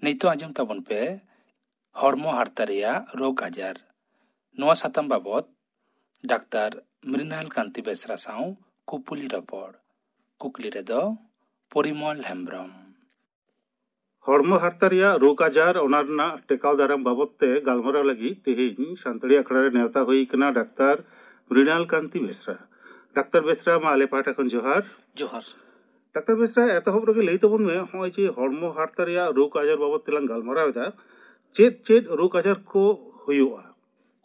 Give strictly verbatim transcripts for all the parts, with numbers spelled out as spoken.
ᱱᱤᱛᱚᱜ ᱟᱸᱡᱚᱢ ᱛᱟᱵᱚᱱ ᱯᱮ ᱦᱚᱲᱢᱚ ᱦᱟᱨᱛᱟ ᱨᱮᱭᱟᱜ ᱨᱳᱜᱽ ᱟᱡᱟᱨ᱾ ᱱᱚᱣᱟ ᱥᱟᱛᱟᱢ ᱵᱟᱵᱚᱛ ᱰᱟᱠᱛᱟᱨ ᱢᱨᱤᱱᱟᱞ ᱠᱟᱱᱛᱤ ᱵᱮᱥᱨᱟ ᱥᱟᱶ ᱠᱩᱯᱩᱞᱤ ᱨᱚᱯᱚᱲ᱾ ᱠᱩᱠᱞᱤ ᱨᱮᱫᱚ ᱯᱚᱨᱤᱢᱚᱞ ᱦᱮᱢᱵᱨᱚᱢ᱾ ᱦᱚᱲᱢᱚ ᱦᱟᱨᱛᱟ ᱨᱮᱭᱟᱜ ᱨᱳᱜᱽ ᱟᱡᱟᱨ, ᱚᱱᱟ ᱨᱮᱱᱟᱜ ᱴᱮᱠᱟᱣ ᱫᱟᱨᱟᱢ ᱵᱟᱵᱚᱛ ᱛᱮ ᱜᱟᱞᱢᱟᱨᱟᱣ ᱞᱟᱹᱜᱤᱫ ᱛᱮᱦᱮᱧ ᱥᱟᱱᱛᱟᱲᱤ ᱟᱠᱷᱲᱟ ᱨᱮ ᱱᱮᱣᱛᱟ ᱦᱩᱭ ᱠᱟᱱᱟ ᱰᱟᱠᱛᱟᱨ ᱢᱨᱤᱱᱟᱞ ᱠᱟᱱᱛᱤ ᱵᱮᱥᱨᱟ᱾ ᱰᱟᱠᱛᱟᱨ ᱵᱮᱥᱨᱟ, ᱢᱟ ᱟᱞᱮ ᱯᱟᱦᱴᱟ ᱠᱷᱚᱱ ᱡᱚᱦᱟᱨ᱾ ᱡᱚᱦᱟᱨ᱾ ᱰᱟᱠᱛᱟᱨ ᱵᱮᱥᱨᱟ, ᱮᱛᱚᱦᱚᱵ ᱨᱮᱜᱮ ᱞᱟᱹᱭ ᱛᱟᱵᱚᱱ ᱢᱮ, ᱱᱚᱜᱼᱚᱭ ᱡᱮ ᱦᱚᱲᱢᱚ ᱦᱟᱨᱛᱟ ᱨᱮᱭᱟᱜ ᱨᱳᱜᱽ ᱟᱡᱟᱨ ᱵᱟᱵᱚᱛ ᱛᱮᱞᱟᱝ ᱜᱟᱞᱢᱟᱨᱟᱣ ᱮᱫᱟ, ᱪᱮᱫ ᱪᱮᱫ ᱨᱳᱜᱽ ᱟᱡᱟᱨ ᱠᱚ ᱦᱩᱭᱩᱜᱼᱟ?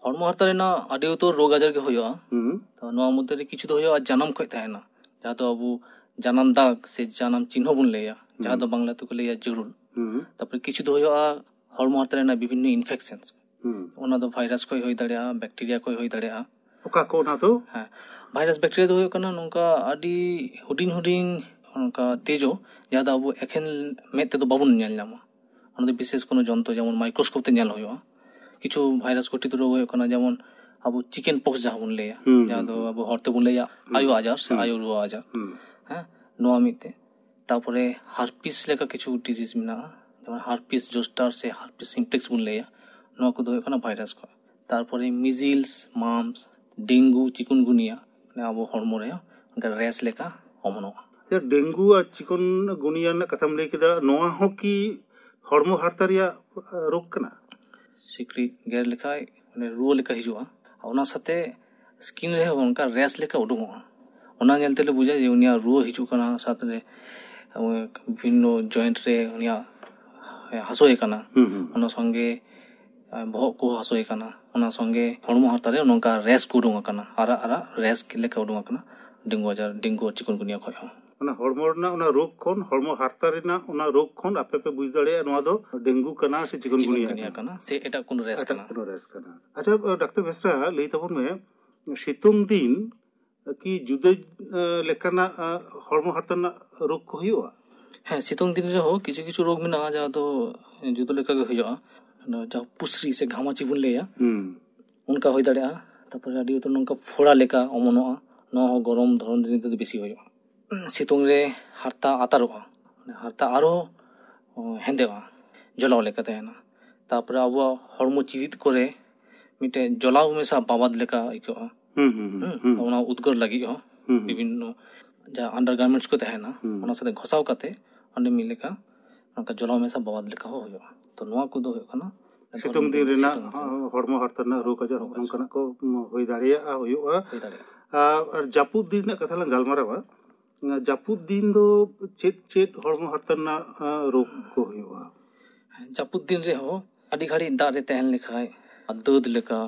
ᱦᱚᱲᱢᱚ ᱦᱟᱨᱛᱟ ᱨᱮᱱᱟᱜ ᱟᱹᱰᱤ ᱩᱛᱟᱹᱨ ᱨᱳᱜᱽ ᱟᱡᱟᱨ ᱜᱮ ᱦᱩᱭᱩᱜᱼᱟ᱾ ᱦᱩᱸ᱾ ᱛᱚ ᱱᱚᱣᱟ ᱢᱚᱫᱽᱫᱷᱮ ᱨᱮ ᱠᱤᱪᱷᱩ ᱫᱚ ᱦᱩᱭᱩᱜᱼᱟ ᱡᱟᱱᱟᱢ ᱠᱷᱚᱱ ᱛᱟᱦᱮᱱᱟ, ᱡᱟᱦᱟᱸ ᱫᱚ ᱟᱵᱚ ᱡᱟᱱᱟᱢ ᱫᱟᱜᱽ ᱥᱮ ᱡᱟᱱᱟᱢ ᱪᱤᱱᱦᱟᱹ ᱵᱚᱱ ᱞᱟᱹᱭᱟ, ᱡᱟᱦᱟᱸ ᱫᱚ ᱵᱟᱝᱞᱟ ᱛᱮᱠᱚ ᱞᱟᱹᱭᱟ ᱡᱩᱨᱩᱞ᱾ ᱦᱩᱸ᱾ ᱛᱟᱨᱯᱚᱨᱮ ᱠᱤᱪᱷᱩ ᱫᱚ ᱦᱩᱭᱩᱜᱼᱟ ᱦᱚᱲᱢᱚ ᱦᱟᱨᱛᱟ ᱨᱮᱱᱟᱜ ᱵᱤᱵᱷᱤᱱᱱᱚ ᱤᱱᱯᱷᱮᱠᱥᱮᱱ᱾ ᱦᱩᱸ᱾ ᱚᱱᱟ ᱫᱚ ᱵᱷᱟᱭᱨᱟᱥ ᱠᱷᱚᱱ ᱦᱩᱭ ᱫᱟᱲᱮᱭᱟᱜᱼᱟ, ᱵᱮᱠᱴᱮᱨᱤᱭᱟ ᱠᱷᱚᱱ ᱦᱩᱭ ᱫᱟᱲᱮᱭᱟᱜᱼᱟ᱾ ᱚᱠᱟ ᱠᱚ ᱚᱱᱟ ᱫᱚ? ᱦᱮᱸ, ᱵᱷᱟᱭᱨᱟᱥ ᱵᱮᱠᱴᱮᱨᱤᱭᱟ ᱫᱚ ᱦᱩᱭᱩᱜ ᱠᱟᱱᱟ ᱱᱚᱝᱠᱟ ᱟᱹᱰᱤ ᱦᱩᱰᱤᱧ ᱦᱩᱰᱤᱧ ᱚᱱᱠᱟ ᱛᱮᱡᱳ, ᱡᱟᱦᱟᱸ ᱫᱚ ᱟᱵᱚ ᱮᱠᱷᱮᱱ ᱢᱮᱫ ᱛᱮᱫᱚ ᱵᱟᱵᱚᱱ ᱧᱮᱞ ᱧᱟᱢᱟ᱾ ᱚᱱᱟ ᱫᱚ ᱵᱤᱥᱮᱥ ᱠᱳᱱᱳ ᱡᱚᱱᱛᱨᱚ, ᱡᱮᱢᱚᱱ ᱢᱟᱭᱠᱨᱳᱥᱠᱳᱯ ᱛᱮ ᱧᱮᱞ ᱦᱩᱭᱩᱜᱼᱟ᱾ ᱠᱤᱪᱷᱩ ᱵᱷᱟᱭᱨᱟᱥ ᱜᱷᱚᱴᱤᱛ ᱨᱳᱜᱽ ᱦᱩᱭᱩᱜ ᱠᱟᱱᱟ, ᱡᱮᱢᱚᱱ ᱟᱵᱚ ᱪᱤᱠᱮᱱ ᱯᱚᱠᱥ ᱡᱟᱦᱟᱸ ᱵᱚᱱ ᱞᱟᱹᱭᱟ, ᱦᱩᱸ, ᱡᱟᱦᱟᱸ ᱦᱩᱸ, ᱫᱚ ᱦᱩᱸ᱾ ᱟᱵᱚ ᱦᱚᱲ ᱛᱮᱵᱚᱱ ᱞᱟᱹᱭᱟ ᱦᱩᱸ᱾ ᱟᱭᱳ ᱟᱡᱟᱨ ᱥᱮ ᱦᱩᱸ᱾ ᱟᱭᱳ ᱨᱩᱣᱟᱹ ᱟᱡᱟᱨ᱾ ᱦᱩᱸ᱾ ᱦᱮᱸ, ᱱᱚᱣᱟ ᱢᱤᱫᱴᱮᱡ᱾ ᱛᱟᱨᱯᱚᱨᱮ ᱦᱟᱨᱯᱤᱥ ᱞᱮᱠᱟ ᱠᱤᱪᱷᱩ ᱰᱤᱡᱤᱡᱽ ᱢᱮᱱᱟᱜᱼᱟ, ᱡᱮᱢᱚᱱ ᱦᱟᱨᱯᱤᱥ ᱡᱳᱥᱴᱟᱨ ᱥᱮ ᱦᱟᱨᱯᱤᱥ ᱥᱤᱢᱯᱞᱮᱠᱥ ᱵᱚᱱ ᱞᱟᱹᱭᱟ, ᱱᱚᱣᱟ ᱠᱚᱫᱚ ᱦᱩᱭᱩᱜ ᱠᱟᱱᱟ ᱵᱷᱟᱭᱨᱟᱥ ᱠᱷᱚᱱ᱾ ᱛᱟᱨᱯᱚᱨᱮ ᱢᱤᱡᱤᱞᱥ, ᱢᱟᱢᱯᱥ, ᱰᱮᱝᱜᱩ, ᱪᱤᱠᱩᱱᱜᱩᱱᱤᱭᱟ, ᱢᱟᱱᱮ ᱟᱵᱚ ᱦᱚᱲᱢᱚ ᱨᱮ ᱚᱱᱠᱟ ᱨᱮᱥ ᱞᱮᱠᱟ ᱚᱢᱚᱱᱚᱜᱼᱟ᱾ ᱟᱪᱪᱷᱟ, ᱰᱮᱝᱜᱩ ᱟᱨ ᱪᱤᱠᱩᱱᱜᱩᱱᱤᱭᱟ ᱨᱮᱱᱟᱜ ᱠᱟᱛᱷᱟᱢ ᱞᱟᱹᱭ ᱠᱮᱫᱟ, ᱱᱚᱣᱟ ᱦᱚᱸ ᱠᱤ ᱦᱚᱲᱢᱚ ᱦᱟᱨᱛᱟ ᱨᱮᱭᱟᱜ, ᱟᱸ, ᱨᱳᱜᱽ ᱠᱟᱱᱟ? ᱥᱤᱠᱲᱤᱡ ᱜᱮᱨ ᱞᱮᱠᱷᱟᱡ ᱢᱟᱱᱮ ᱨᱩᱣᱟᱹ ᱞᱮᱠᱟ ᱦᱤᱡᱩᱜᱼᱟ, ᱟᱨ ᱚᱱᱟ ᱥᱟᱛᱮ ᱥᱠᱤᱱ ᱨᱮᱦᱚᱸ ᱚᱱᱠᱟ ᱨᱮᱥ ᱞᱮᱠᱟ ᱩᱰᱩᱠᱚᱜᱼᱟ᱾ ᱚᱱᱟ ᱧᱮᱞ ᱛᱮᱞᱮ ᱵᱩᱡᱟ ᱡᱮ ᱩᱱᱤᱭᱟᱜ ᱨᱩᱣᱟᱹ ᱦᱤᱡᱩᱜ ᱠᱟᱱᱟ, ᱥᱟᱶᱛᱮ ᱵᱤᱵᱷᱤᱱᱱᱚ ᱡᱚᱭᱮᱱᱴ ᱨᱮ ᱩᱱᱤᱭᱟᱜ ᱦᱟᱹᱥᱩᱭᱮ ᱠᱟᱱᱟ᱾ ᱦᱩᱸ, ᱦᱩᱸ᱾ ᱚᱱᱟ ᱥᱚᱸᱜᱮ ᱵᱚᱦᱚᱜ ᱠᱚ ᱦᱟᱹᱥᱩᱭᱮ ᱠᱟᱱᱟ, ᱚᱱᱟ ᱥᱚᱸᱜᱮ ᱦᱚᱲᱢᱚ ᱦᱟᱨᱛᱟ ᱨᱮ ᱱᱚᱝᱠᱟ ᱨᱮᱥ ᱠᱚ ᱩᱰᱩᱝ ᱟᱠᱟᱱᱟ, ᱟᱨᱟᱜ ᱟᱨᱟᱜ ᱨᱮᱥ ᱞᱮᱠᱟ ᱩᱰᱩᱝ ᱟᱠᱟᱱᱟ, ᱰᱮᱝᱜᱩ ᱟᱡᱟᱨ, ᱰᱮᱝᱜᱩ ᱟᱨ ᱪᱤᱠᱩᱱᱜᱩᱱᱤᱭᱟ ᱠᱷᱚᱱ ᱦᱚᱸ᱾ ᱚᱱᱟ ᱦᱚᱲᱢᱚ ᱨᱮᱱᱟᱜ ᱚᱱᱟ ᱨᱳᱜᱽ ᱠᱷᱚᱱ, ᱦᱚᱲᱢᱚ ᱦᱟᱨᱛᱟ ᱨᱮᱱᱟᱜ ᱚᱱᱟ ᱨᱳᱜᱽ ᱠᱷᱚᱱ ᱟᱯᱮ ᱯᱮ ᱵᱩᱡᱽ ᱫᱟᱲᱮᱭᱟᱜᱼᱟ ᱱᱚᱣᱟ ᱫᱚ ᱰᱮᱝᱜᱩ ᱠᱟᱱᱟ ᱥᱮ ᱪᱤᱠᱩᱱᱜᱩᱱᱤᱭᱟ ᱪᱤᱠᱩᱱᱜᱩᱱᱤᱭᱟ ᱠᱟᱱᱟ᱾ ᱠᱟᱱᱟ ᱥᱮ ᱮᱴᱟᱜ ᱠᱳᱱᱳ ᱨᱮᱥ ᱮᱴᱟᱜ ᱠᱟᱱᱟ᱾ ᱠᱳᱱᱳ ᱨᱮᱥ ᱠᱟᱱᱟ᱾ ᱟᱪᱪᱷᱟ, ᱰᱟᱠᱛᱟᱨ ᱵᱮᱥᱨᱟ, ᱞᱟᱹᱭ ᱛᱟᱵᱚᱱ ᱢᱮ, ᱥᱤᱛᱩᱝ ᱫᱤᱱ ᱠᱤ ᱡᱩᱫᱟᱹ, ᱮ, ᱞᱮᱠᱟᱱᱟᱜ, ᱮ, ᱦᱚᱲᱢᱚ ᱦᱟᱨᱛᱟ ᱨᱮᱱᱟᱜ ᱨᱳᱜᱽ ᱠᱚ ᱦᱩᱭᱩᱜᱼᱟ? ᱦᱮᱸ, ᱥᱤᱛᱩᱝ ᱫᱤᱱ ᱨᱮᱦᱚᱸ ᱠᱤᱪᱷᱩ ᱠᱤᱪᱷᱩ ᱨᱳᱜᱽ ᱢᱮᱱᱟᱜᱼᱟ ᱡᱟᱦᱟᱸ ᱫᱚ ᱡᱩᱫᱟᱹ ᱞᱮᱠᱟ ᱜᱮ ᱦᱩᱭᱩᱜᱼᱟ᱾ ᱚᱱᱟ ᱡᱟᱦᱟᱸ ᱯᱩᱥᱨᱤ ᱥᱮ ᱜᱷᱟᱢᱟᱪᱤ ᱵᱚᱱ ᱞᱟᱹᱭᱟ, ᱦᱩᱸ᱾ ᱚᱱᱠᱟ ᱦᱩᱭ ᱫᱟᱲᱮᱭᱟᱜᱼᱟ᱾ ᱛᱟᱨᱯᱚᱨᱮ ᱟᱹᱰᱤ ᱩᱛᱟᱹᱨ ᱱᱚᱝᱠᱟ ᱯᱷᱳᱲᱟ ᱞᱮᱠᱟ ᱚᱢᱚᱱᱚᱜᱼᱟ, ᱱᱚᱣᱟ ᱦᱚᱸ ᱜᱚᱨᱚᱢ ᱫᱷᱚᱨᱚᱱ ᱫᱤᱱ ᱨᱮᱫᱚ ᱵᱮᱥᱤ ᱦᱩᱭᱩᱜᱼᱟ᱾ ᱥᱤᱛᱩᱝ ᱨᱮ ᱦᱟᱨᱛᱟ ᱟᱛᱟᱨᱚᱜᱼᱟ, ᱢᱟᱱᱮ ᱦᱟᱨᱛᱟ ᱟᱨᱦᱚᱸ ᱦᱮᱸᱫᱮᱜᱼᱟ᱾ ᱡᱚᱞᱟᱣ ᱞᱮᱠᱟ ᱛᱟᱦᱮᱱᱟ᱾ ᱛᱟᱯᱚᱨᱮ ᱟᱵᱚᱣᱟᱜ ᱦᱚᱲᱢᱚ ᱪᱤᱨᱤᱫ ᱠᱚᱨᱮ ᱢᱤᱫᱴᱮᱡ ᱡᱚᱞᱟᱣ ᱢᱮᱥᱟ ᱵᱟᱵᱟᱫ ᱞᱮᱠᱟ ᱟᱹᱭᱠᱟᱹᱜᱼᱟ᱾ ᱦᱩᱸ ᱦᱩᱸ ᱦᱩᱸ ᱦᱩᱸ, ᱦᱩᱸ ᱚᱱᱟ ᱩᱫᱽᱜᱟᱹᱨ ᱞᱟᱹᱜᱤᱫ ᱦᱚᱸ ᱦᱩᱸ ᱦᱩᱸ᱾ ᱵᱤᱵᱷᱤᱱᱱᱚ ᱡᱟᱦᱟᱸ ᱟᱱᱰᱟᱨ ᱜᱟᱨᱢᱮᱱᱴᱥ ᱠᱚ ᱛᱟᱦᱮᱱᱟ, ᱦᱩᱸ᱾ ᱚᱱᱟ ᱥᱟᱛᱮ ᱜᱷᱚᱥᱟᱣ ᱠᱟᱛᱮ ᱚᱸᱰᱮ ᱢᱤᱫ ᱞᱮᱠᱟ ᱱᱚᱝᱠᱟ ᱡᱚᱞᱟᱣ ᱢᱮᱥᱟ ᱵᱟᱵᱟᱫ ᱞᱮᱠᱟ ᱦᱚᱸ ᱦᱩᱭᱩᱜᱼᱟ᱾ ᱛᱚ ᱱᱚᱣᱟ ᱠᱚᱫᱚ ᱦᱩᱭᱩᱜ ᱠᱟᱱᱟ ᱥᱤᱛᱩᱝ ᱫᱤᱱ ᱨᱮᱱᱟᱜ ᱥᱤᱛᱩᱝ ᱫᱤᱱ᱾ ᱦᱚᱲᱢᱚ ᱦᱟᱨᱛᱟ ᱨᱮᱱᱟᱜ ᱨᱳᱜᱽ ᱟᱡᱟᱨ ᱦᱚᱸ ᱱᱚᱝᱠᱟᱱᱟᱜ ᱠᱚ ᱦᱩᱭ ᱫᱟᱲᱮᱭᱟᱜᱼᱟ, ᱦᱩᱭᱩᱜᱼᱟ᱾ ᱦᱩᱭ ᱫᱟᱲᱮᱭᱟᱜᱼᱟ᱾ ᱟᱨ ᱟᱨ ᱡᱟᱹᱯᱩᱫ ᱫᱤᱱ ᱨᱮᱱᱟᱜ ᱠᱟᱛᱷᱟ ᱞᱟᱝ ᱜᱟᱞᱢᱟᱨᱟᱣᱟ᱾ ᱡᱟᱹᱯᱩᱫ ᱫᱤᱱ ᱫᱚ ᱪᱮᱫ ᱪᱮᱫ ᱦᱚᱲᱢᱚ ᱦᱟᱨᱛᱟ ᱨᱮᱱᱟᱜ ᱟᱸ, ᱨᱳᱜᱽ ᱠᱚ ᱦᱩᱭᱩᱜᱼᱟ? ᱡᱟᱹᱯᱩᱫ ᱫᱤᱱ ᱨᱮᱦᱚᱸ ᱟᱹᱰᱤ ᱜᱷᱟᱹᱲᱤᱡ ᱫᱟᱜ ᱨᱮ ᱛᱟᱦᱮᱱ ᱞᱮᱠᱷᱟᱡ, ᱫᱟᱹᱫ ᱞᱮᱠᱟ,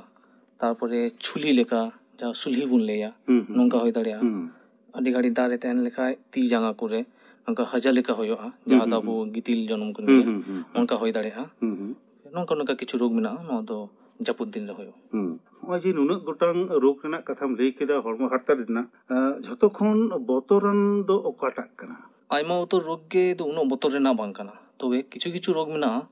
ᱛᱟᱨᱯᱚᱨᱮ ᱪᱷᱩᱞᱤ ᱞᱮᱠᱟ, ᱡᱟᱦᱟᱸ ᱥᱩᱞᱦᱤ ᱵᱚᱱ ᱞᱟᱹᱭᱟ, ᱦᱩᱸ, ᱦᱩᱸ, ᱱᱚᱝᱠᱟ ᱦᱩᱸ᱾ ᱦᱩᱭ ᱫᱟᱲᱮᱭᱟᱜᱼᱟ᱾ ᱦᱩᱸ᱾ ᱟᱹᱰᱤ ᱜᱷᱟᱹᱲᱤᱡ ᱫᱟᱜ ᱨᱮ ᱛᱟᱦᱮᱱ ᱞᱮᱠᱷᱟᱡ ᱛᱤ ᱡᱟᱸᱜᱟ ᱠᱚᱨᱮ ᱱᱚᱝᱠᱟ ᱦᱟᱡᱟ ᱞᱮᱠᱟ ᱦᱩᱭᱩᱜᱼᱟ, ᱡᱟᱦᱟᱸ ᱫᱚ ᱦᱩᱸ, ᱟᱵᱚ ᱦᱩᱸ᱾ ᱜᱤᱛᱤᱞ ᱡᱚᱱᱚᱢ ᱠᱚ ᱦᱩᱸ, ᱞᱟᱹᱭᱟ, ᱦᱩᱸ, ᱦᱩᱸ, ᱦᱩᱸ᱾ ᱚᱱᱠᱟ ᱦᱩᱭ ᱫᱟᱲᱮᱭᱟᱜᱼᱟ᱾ ᱦᱩᱸ, ᱦᱩᱸ᱾ ᱱᱚᱝᱠᱟ ᱱᱚᱝᱠᱟ ᱠᱤᱪᱷᱩ ᱨᱳᱜᱽ ᱢᱮᱱᱟᱜᱼᱟ, ᱱᱚᱣᱟ ᱫᱚ ᱡᱟᱹᱯᱩᱫ ᱫᱤᱱ ᱨᱮ ᱦᱩᱭᱩᱜᱼᱟ᱾ ᱦᱩᱸ᱾ ᱱᱚᱜᱼᱚᱭ ᱡᱮ ᱱᱩᱱᱟᱹᱜ ᱜᱚᱴᱟᱝ ᱨᱳᱜᱽ ᱨᱮᱱᱟᱜ ᱠᱟᱛᱷᱟᱢ ᱞᱟᱹᱭ ᱠᱮᱫᱟ ᱦᱚᱲᱢᱚ ᱦᱟᱨᱛᱟ ᱨᱮᱱᱟᱜ, ᱟᱸ, ᱡᱷᱚᱛᱚ ᱠᱷᱚᱱ ᱵᱚᱛᱚᱨᱟᱱ ᱫᱚ ᱚᱠᱟᱴᱟᱜ ᱠᱟᱱᱟ? ᱟᱭᱢᱟ ᱩᱛᱟᱹᱨ ᱨᱳᱜᱽ ᱜᱮ ᱫᱚ ᱩᱱᱟᱹᱜ ᱵᱚᱛᱚᱨ ᱨᱮᱱᱟᱜ ᱵᱟᱝ ᱠᱟᱱᱟ, ᱛᱚᱵᱮ ᱠᱤᱪᱷᱩ ᱠᱤᱪᱷᱩ ᱨᱳᱜᱽ ᱢᱮᱱᱟᱜᱼᱟ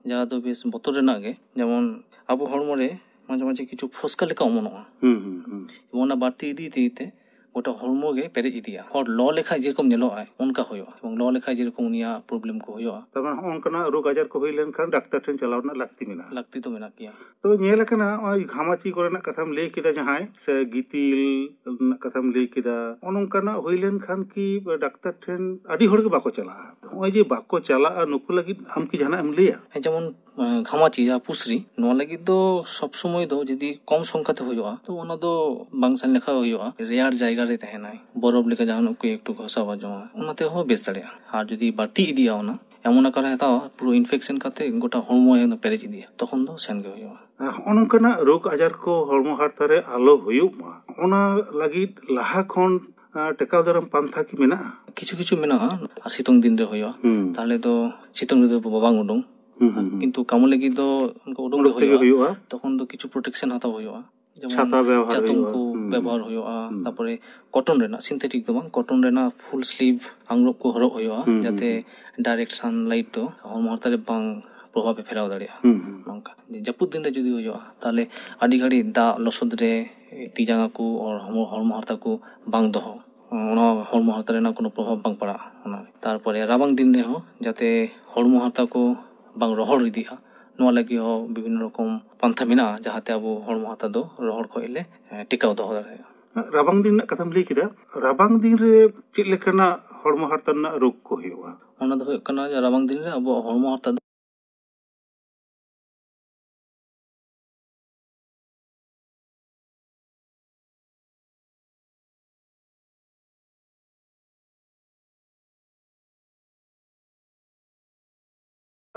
ᱡᱟᱦᱟᱸ ᱫᱚ ᱵᱮᱥ ᱵᱚᱛᱚᱨ ᱨᱮᱱᱟᱜ ᱜᱮ, ᱡᱮᱢᱚᱱ ᱟᱵᱚ ᱦᱚᱲᱢᱚ ᱨᱮ ᱢᱟᱡᱷᱮ ᱢᱟᱡᱷᱮ ᱠᱤᱪᱷᱩ ᱯᱷᱚᱥᱠᱟ ᱞᱮᱠᱟ ᱚᱢᱚᱱᱚᱜᱼᱟ᱾ ᱦᱩᱸ, ᱦᱩᱸ, ᱦᱩᱸ᱾ ᱚᱱᱟ ᱵᱟᱹᱲᱛᱤ ᱤᱫᱤ ᱤᱫᱤ ᱛᱮ ᱜᱚᱴᱟ ᱦᱚᱲᱢᱚ ᱜᱮ ᱯᱮᱨᱮᱡ ᱤᱫᱤᱜᱼᱟ᱾ ᱦᱚᱲ ᱞᱚ ᱞᱮᱠᱷᱟᱡ ᱡᱮᱨᱚᱠᱚᱢ ᱧᱮᱞᱚᱜᱼᱟ, ᱚᱱᱠᱟ ᱦᱩᱭᱩᱜᱼᱟ, ᱮᱵᱚᱝ ᱞᱚ ᱞᱮᱠᱷᱟᱡ ᱡᱮᱨᱚᱠᱚᱢ ᱩᱱᱤᱭᱟᱜ ᱯᱨᱚᱵᱞᱮᱢ ᱠᱚ ᱦᱩᱭᱩᱜᱼᱟ᱾ ᱛᱟᱨ ᱢᱟᱱᱮ ᱦᱚᱸᱜᱼᱚ ᱱᱚᱝᱠᱟᱱᱟᱜ ᱨᱳᱜᱽ ᱟᱡᱟᱨ ᱠᱚ ᱦᱩᱭ ᱞᱮᱱᱠᱷᱟᱱ ᱰᱟᱠᱛᱟᱨ ᱴᱷᱮᱱ ᱪᱟᱞᱟᱣ ᱨᱮᱱᱟᱜ ᱞᱟᱹᱠᱛᱤ ᱢᱮᱱᱟᱜᱼᱟ᱾ ᱞᱟᱹᱠᱛᱤ ᱫᱚ ᱢᱮᱱᱟᱜ ᱜᱮᱭᱟ᱾ ᱛᱚᱵᱮ ᱧᱮᱞ ᱟᱠᱟᱱᱟ, ᱱᱚᱜᱼᱚᱭ ᱜᱷᱟᱢᱟᱪᱤ ᱠᱚᱨᱮᱱᱟᱜ ᱠᱟᱛᱷᱟᱢ ᱞᱟᱹᱭ ᱠᱮᱫᱟ ᱡᱟᱦᱟᱸᱭ, ᱥᱮ ᱜᱤᱛᱤᱞ ᱨᱮᱱᱟᱜ ᱠᱟᱛᱷᱟᱢ ᱞᱟᱹᱭ ᱠᱮᱫᱟ, ᱱᱚᱜᱼᱚ ᱱᱚᱝᱠᱟᱱᱟᱜ ᱦᱩᱭ ᱞᱮᱱᱠᱷᱟᱱ ᱠᱤ ᱰᱟᱠᱛᱟᱨ ᱴᱷᱮᱱ ᱟᱹᱰᱤ ᱦᱚᱲ ᱜᱮ ᱵᱟᱠᱚ ᱪᱟᱞᱟᱜᱼᱟ? ᱱᱚᱜᱼᱚᱭ ᱡᱮ ᱵᱟᱠᱚ ᱪᱟᱞᱟᱜᱼᱟ, ᱱᱩᱠᱩ ᱞᱟᱹᱜᱤᱫ ᱟᱢ ᱠᱤ ᱡᱟᱦᱟᱱᱟᱜ ᱮᱢ ᱞᱟᱹᱭᱟ? ᱦᱮᱸ, ᱡᱮᱢᱚᱱ, ᱮᱸ, ᱜᱷᱟᱢᱟᱪᱤ ᱡᱟᱦᱟᱸ ᱯᱩᱥᱨᱤ, ᱱᱚᱣᱟ ᱞᱟᱹᱜᱤᱫ ᱫᱚ ᱥᱚᱵ ᱥᱚᱢᱚᱭ ᱫᱚ ᱡᱩᱫᱤ ᱠᱚᱢ ᱥᱚᱝᱠᱷᱟ ᱛᱮ ᱦᱩᱭᱩᱜᱼᱟ, ᱛᱚ ᱚᱱᱟ ᱫᱚ ᱵᱟᱝ ᱥᱮᱱ ᱞᱮᱠᱷᱟᱱ ᱦᱩᱭᱩᱜᱼᱟ᱾ ᱨᱮᱭᱟᱲ ᱡᱟᱭᱜᱟ ᱨᱮ ᱛᱟᱦᱮᱱᱟᱭ, ᱵᱚᱨᱚᱯ ᱞᱮᱠᱟ ᱡᱟᱦᱟᱱᱟᱜ ᱠᱚ ᱮᱠᱴᱩ ᱜᱷᱚᱥᱟᱣᱟ ᱡᱚᱢᱟ, ᱚᱱᱟ ᱛᱮᱦᱚᱸ ᱵᱮᱥ ᱫᱟᱲᱮᱭᱟᱜᱼᱟ᱾ ᱟᱨ ᱡᱩᱫᱤ ᱵᱟᱹᱲᱛᱤ ᱤᱫᱤᱜᱼᱟ, ᱚᱱᱟ ᱮᱢᱚᱱ ᱟᱠᱟᱨᱮ ᱦᱟᱛᱟᱣᱟ, ᱯᱩᱨᱟᱹ ᱤᱱᱯᱷᱮᱠᱥᱚᱱ ᱠᱟᱛᱮ ᱜᱚᱴᱟ ᱦᱚᱲᱢᱚ ᱮᱠᱫᱚᱢ ᱯᱮᱨᱮᱡ ᱤᱫᱤᱜᱼᱟ, ᱛᱚᱠᱷᱚᱱ ᱫᱚ ᱥᱮᱱ ᱜᱮ ᱦᱩᱭᱩᱜᱼᱟ᱾ ᱟᱨ ᱦᱚᱸᱜᱼᱚ ᱱᱚᱝᱠᱟᱱᱟᱜ ᱨᱳᱜᱽ ᱟᱡᱟᱨ ᱠᱚ ᱦᱚᱲᱢᱚ ᱦᱟᱨᱛᱟ ᱨᱮ ᱟᱞᱚ ᱦᱩᱭᱩᱜ ᱢᱟ, ᱚᱱᱟ ᱞᱟᱹᱜᱤᱫ ᱞᱟᱦᱟ ᱠᱷᱚᱱ, ᱟᱸ, ᱴᱮᱠᱟᱣ ᱫᱟᱨᱟᱢ ᱯᱟᱱᱛᱷᱟ ᱠᱤ ᱢᱮᱱᱟᱜᱼᱟ? ᱠᱤᱪᱷᱩ ᱠᱤᱪᱷᱩ ᱢᱮᱱᱟᱜᱼᱟ, ᱟᱨ ᱥᱤᱛᱩᱝ ᱫᱤᱱ ᱨᱮ ᱦᱩᱭᱩᱜᱼᱟ᱾ ᱦᱩᱸ᱾ ᱛᱟᱦᱚᱞᱮ ᱫᱚ ᱥᱤᱛᱩᱝ ᱨᱮᱫᱚ ᱵᱟᱝ ᱩᱰᱩᱝ, ᱦᱩᱸ, ᱦᱩᱸ, ᱦᱩᱸ᱾ ᱠᱤᱱᱛᱩ ᱠᱟᱹᱢᱤ ᱞᱟᱹᱜᱤᱫ ᱫᱚ ᱚᱱᱠᱟ ᱩᱰᱩᱝ ᱩᱰᱩᱠ ᱜᱮ ᱛᱮᱜᱮ ᱦᱩᱭᱩᱜᱼᱟ᱾ ᱦᱩᱭᱩᱜᱼᱟ᱾ ᱛᱚᱠᱷᱚᱱ ᱫᱚ ᱠᱤᱪᱷᱩ ᱯᱨᱚᱴᱮᱠᱥᱚᱱ ᱦᱟᱛᱟᱣ ᱦᱩᱭᱩᱜᱼᱟ᱾ ᱪᱷᱟᱛᱟ ᱵᱮᱣᱦᱟᱨ ᱪᱟᱛᱚᱢ ᱦᱩᱭᱩᱜᱼᱟ᱾ ᱠᱚ ᱦᱩᱸ᱾ ᱵᱮᱵᱚᱦᱟᱨ ᱦᱩᱭᱩᱜᱼᱟ, ᱦᱩᱸ᱾ ᱛᱟᱨᱯᱚᱨᱮ ᱠᱚᱴᱚᱱ ᱨᱮᱱᱟᱜ, ᱥᱤᱱᱛᱷᱮᱴᱤᱠ ᱫᱚ ᱵᱟᱝ, ᱠᱚᱴᱚᱱ ᱨᱮᱱᱟᱜ ᱯᱷᱩᱞ ᱥᱞᱤᱵᱷ ᱟᱝᱨᱚᱵ ᱠᱚ ᱦᱚᱨᱚᱜ ᱦᱩᱭᱩᱜᱼᱟ, ᱦᱩᱸ, ᱦᱩᱸ, ᱡᱟᱛᱮ ᱦᱩᱸ᱾ ᱰᱟᱭᱨᱮᱠᱴ ᱥᱟᱱᱞᱟᱭᱤᱴ ᱫᱚ ᱦᱚᱲᱢᱚ ᱦᱟᱨᱛᱟ ᱨᱮ ᱵᱟᱝ ᱯᱨᱚᱵᱷᱟᱵ ᱮ ᱯᱷᱮᱞᱟᱣ ᱫᱟᱲᱮᱭᱟᱜᱼᱟ᱾ ᱦᱩᱸ, ᱦᱩᱸ᱾ ᱱᱚᱝᱠᱟ ᱡᱟᱹᱯᱩᱫ ᱫᱤᱱ ᱨᱮ ᱡᱩᱫᱤ ᱦᱩᱭᱩᱜᱼᱟ, ᱛᱟᱦᱚᱞᱮ ᱟᱹᱰᱤ ᱜᱷᱟᱹᱲᱤᱡ ᱫᱟᱜ ᱞᱚᱥᱚᱫ ᱨᱮ ᱛᱤ ᱡᱟᱸᱜᱟ ᱠᱚ ᱟᱨ ᱦᱚᱲᱢᱚ, ᱦᱚᱲᱢᱚ ᱦᱟᱨᱛᱟ ᱠᱚ ᱵᱟᱝ ᱫᱚᱦᱚ, ᱚᱱᱟ ᱦᱚᱲᱢᱚ ᱦᱟᱨᱛᱟ ᱨᱮᱱᱟᱜ ᱠᱳᱱᱳ ᱯᱨᱚᱵᱷᱟᱵ ᱵᱟᱝ ᱯᱟᱲᱟᱜᱼᱟ᱾ ᱚᱱᱟ ᱛᱟᱨᱯᱚᱨᱮ ᱨᱟᱵᱟᱝ ᱫᱤᱱ ᱨᱮᱦᱚᱸ ᱡᱟᱛᱮ ᱦᱚᱲᱢᱚ ᱦᱟᱨᱛᱟ ᱠᱚ ᱵᱟᱝ ᱨᱚᱦᱚᱲ ᱤᱫᱤᱜᱼᱟ᱾ ᱱᱚᱣᱟ ᱞᱟᱹᱜᱤᱫ ᱦᱚᱸ ᱵᱤᱵᱷᱤᱱᱱᱚ ᱨᱚᱠᱚᱢ ᱯᱟᱱᱛᱷᱟ ᱢᱮᱱᱟᱜᱼᱟ, ᱡᱟᱦᱟᱸᱛᱮ ᱟᱵᱚ ᱦᱚᱲᱢᱚ ᱦᱟᱨᱛᱟ ᱫᱚ ᱨᱚᱦᱚᱲ ᱠᱷᱚᱱ ᱞᱮ, ᱮ, ᱴᱮᱠᱟᱣ ᱫᱚᱦᱚ ᱫᱟᱲᱮᱭᱟᱜᱼᱟ᱾ ᱨᱟᱵᱟᱝ ᱫᱤᱱ ᱨᱮᱱᱟᱜ ᱠᱟᱛᱷᱟᱢ ᱞᱟᱹᱭ ᱠᱮᱫᱟ, ᱨᱟᱵᱟᱝ ᱫᱤᱱ ᱨᱮ ᱪᱮᱫ ᱞᱮᱠᱟᱱᱟᱜ ᱦᱚᱲᱢᱚ ᱦᱟᱨᱛᱟ ᱨᱮᱱᱟᱜ ᱨᱳᱜᱽ ᱠᱚ ᱦᱩᱭᱩᱜᱼᱟ? ᱚᱱᱟ ᱫᱚ ᱦᱩᱭᱩᱜ ᱠᱟᱱᱟ ᱡᱮ ᱨᱟᱵᱟᱝ ᱫᱤᱱ ᱨᱮ ᱟᱵᱚᱣᱟᱜ ᱦᱚᱲᱢᱚ ᱦᱟᱨᱛᱟ ᱫᱚ